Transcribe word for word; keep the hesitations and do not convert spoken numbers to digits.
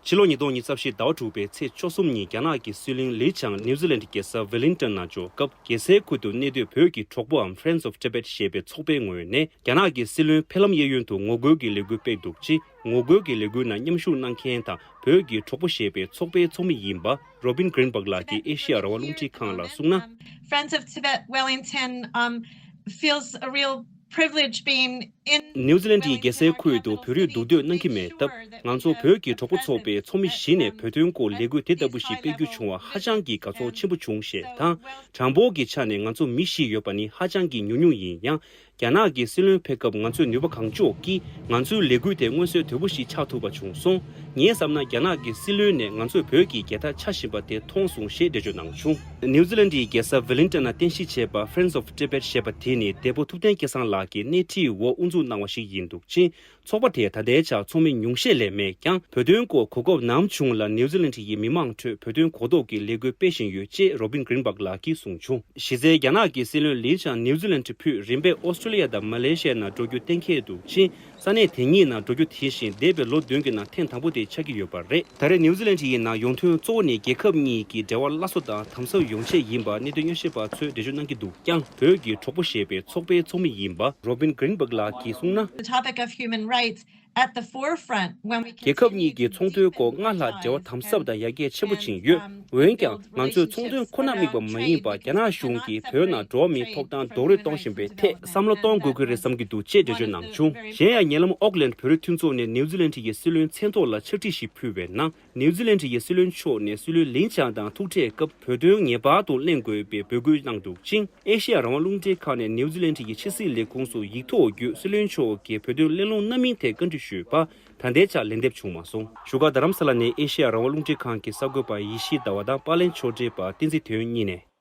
ཕྱི་ལོ་ཉིས་སྟོང་ཉི་ཤུ་རྩ་བཞི་ཟླ་བ་དྲུག་པའི་ཚེས་བཅུ་གསུམ་ཉིན། རྒྱ་ནག་གི་སྲིད་བློན་ལི་ཆང་ནིའུ་ཛི་ལན་རྒྱལ་ས་ཝེ་ལིང་ཏོན་ན་འབྱོར་སྐབས། རྒྱལ་སའི་ཁུལ་དུ་གནས་སྡོད་བོད་ཀྱི་གྲོགས་པོའམ་Friends of Tibet ཞེས་པའི་ཚོགས་པའི་ངོས་ནས། རྒྱ་ནག་གི་སྲིད་བློན་ཕེབས་ལམ་གཡས་གཡོན་དུ་ངོ་རྒོལ་གྱི་ལས་འགུལ་སྤེལ་འདུག་ཅིང་། ངོ་རྒོལ་གྱི་ལས་འགུལ་ནང་མཉམ་ཞུགས་གནང་མཁན་དང་། བོད་ཀྱི་གྲོགས་པོ་ཞེས་པའི་ཚོགས་པའི་ཚོགས་མི་ཡིན་པ་རོ་བིན་གྷི་རིན་བྷག་ལགས་ཀྱིས་ཨེ་ཤེ་ཡ་རང་དབང་རླུང་འཕྲིན་ཁང་ལ་གསུངས་ན། Friends of Tibet Wellington, um, feels a real privilege being in ནིའུ་ཛི་ལན་གྱི་རྒྱལ་སའི་ཁུལ་དུ་བོད་རིགས་འདུག་སྡོད་གནང་གི་མེད་སྟབས། ང་ཚོ་བོད་ཀྱི་གྲོགས་པོ་ཚོགས་པའི་ཚོགས་མི་བཞི་ནས་བོད་དོན་སྐོར་ལས་འགུལ་དེ་ལྟ་བུ་ཞིག་སྤེལ་རྒྱུ་བྱུང་བར་ཧ་ཅང་གི་དགའ་ཚོར་ཆེན་པོ་བྱུང་ཞེས་དང་། གྲངས་འབོར་གྱི་ཆ་ནས་ང་ཚོ་མི་བཞི་ཡོད་པ་ནི་ཧ་ཅང་གི་ཉུང་ཉུང་ཡིན་ཡང་། རྒྱ་ནག་གི་སྲིད་བློན་ཕེབས་སྐབས་ང་ཚོས་ནུས་པ་གང་ལྕོགས་ཀྱིས་ང་ཚོའི་ལས་འགུལ་དེ་མངོན་གསལ་དོད་པོ་ཞིག་ཆགས་ཐུབ་པ་བྱུང་སོང་། ངས་བསམ་ན། རྒྱ་ནག་གི་སྲིད་བློན་ནས་ང་ཚོས་བོད་ཀྱི་རྒྱལ་དར་འཕྱར་བཞིན་པ་དེ་མཐོང་སོང་ཞེས་འགྲེལ་བརྗོད་གནང་བྱུང་། ནིའུ་ཛི་ལན་གྱི་རྒྱལ་ས་ཝེ་ལིང་ཏོན་ན་རྟེན་གཞི་བྱས་པ་Friends of Tibet ཞེས་པ་དེ་ནི་འདས་པོ་ཐུབ་བསྟན་སྐལ་བཟང་ལགས་ཀྱི་སྣེ་ཁྲིད་འོག་དབུ་འཛུགས་གནང་བ་ཞིག་ཡིན་འདུག་ཅིང་། ཚོགས་པ་དེས་ད་ལྟའི་ཆར་ཚོགས་མི་ཉུང་ཤས་ལས་མེད་ཀྱང་། བོད་དོན་སྐོར་གོ་སྐབས་ནམ་བྱུང་ལ་ནིའུ་ཛི་ལན་ཡི་མི་མང་ཁྲོད་བོད་དོན་གོ་རྟོགས་ཀྱི་ལས་འགུལ་སྤེལ་བཞིན་ཡོད་ཅེས་རོ་བིན་གྷི་རིན་བྷག་ལགས་ཀྱིས་གསུངས་བྱུང་། གཞི་རྩའི་རྒྱ་ནག་གི་སྲིད་བློན་ལི་ཆང་ནིའུ་ཛི་ལན་ཕུད་རིམ་པས་ཨོ་སི་ཀྲོ་ལི་ཡ་དང་མ་ལེ་ཤི་ཡའི་ནང་འགྲོ་རྒྱུ་གཏན་འཁེལ་འདུག་ཅིང་། ས་གནས་དེ་གཉིས་ནང་འགྲོ་རྒྱུ་དེ་བཞིན་འདས་པའི་ལོ་བདུན་གྱི་ནང་ཐེངས་དང་པོ་དེ་ཆགས་ཀྱི་ཡོད་པ་རེད། ད་རེས་ནིའུ་ཛི་ལན་ཡི་ནང་ཡོང་དོན་གཙོ་བོ་ནི་རྒྱལ་ཁབ་གཉིས་ཀྱི་འབྲེལ་བ་སླར་གསོ་དང་དམ་ཟབ་ཡོང་ཆེད་ཡིན་པ་གནད་དོན་སྙན་ཞུ་བ་ཚོས་འགྲེལ་བརྗོད་གནང་གི་འདུག་ཀྱང་། བོད་ཀྱི་གྲོགས་པོ་ཞེས་པའི་ཚོགས་པའི་ཚོགས་མི་ཡིན་པ་རོ་བིན་གྷི་རིན་བྷག་ལགས་ཀྱིས་གསུངས་ན། The topic of human rights at the forefront when we རྒྱལ་ཁབ་གཉིས་ཀྱི་ཚོང་དོན་སྐོར་སྔར་ལྷག་འབྲེལ་བ་དམ་ཟབ་དང་ཡར་རྒྱས་ཆེན་པོ་ཕྱིན་ཡོད། འོན་ཀྱང་། ང་ཚོས་ཚོང་དོན་ཁོ་ན་དམིགས་པ་མ་ཡིན་པར། རྒྱ་ནག་གཞུང་གིས་བོད་ནང་འགྲོ་བ་མིའི་ཐོབ་ཐང་རྡོག་རོལ་གཏོང་བཞིན་པའི་ཐད་བསམ་བློ་གཏོང་དགོས་ཀྱི་རེད་བསམ་གྱི་འདུག་ཅེས་འགྲེལ་བརྗོད་གནང་བྱུང་། གཞན་ཡང་། ཉེ་ལམ་ཨོག་ལན་བོད་རིགས་མཐུན་ཚོགས་ནས་ནིའུ་ཛི་ལན་ཡི་སྲིད་བློན་མཚན་ཐོག་ལ་ཕྱག་བྲིས་ཤིག་ཕུལ་བའི་ནང་། ནིའུ་ཛི་ལན་ཡི་སྲིད་བློན་མཆོག་ནས་སྲིད་བློན་ལིན་ཆང་དང་ཐུག་འཕྲད་སྐབས། བོད་དོན་ངེས་པར་དུ་གླེང་དགོས་པའི་འབོད་སྐུལ་གནང་འདུག་ཅིང་། ཨེ་ཤེ་ཡ་རང་དབང་རླུང་འཕྲིན་ཁང་ནས་ནིའུ་ཛི་ལན་ཡི་ཕྱི་སྲིད་ལས་ཁུངས་སུ་ཡིག་ཐོག་བརྒྱུད། སྲིད་བློན་མཆོག་གིས་བོད་དོན་གླེང་སློང་གནང་མིན་ཐད་བཀའ་འདྲི་ཞུས་པ། ད་ལྟའི་ཆར་ལན་འདེབས་བྱུང་མ་སོང་། བཞུགས་སྒར་རྡ་རམ་ས་ལ་ནས་ཨེ་ཤེ་ཡ་རང་དབང་རླུང་འཕྲིན་ཁང་གི་གསར་འགོད་པ་ཡེ་ཤེས་ཟླ་བ་དང་པར་ལེན་ཕྱོགས་སྒྲིག་པ་བསྟན་འཛིན་དོན་གཉིས་ནས།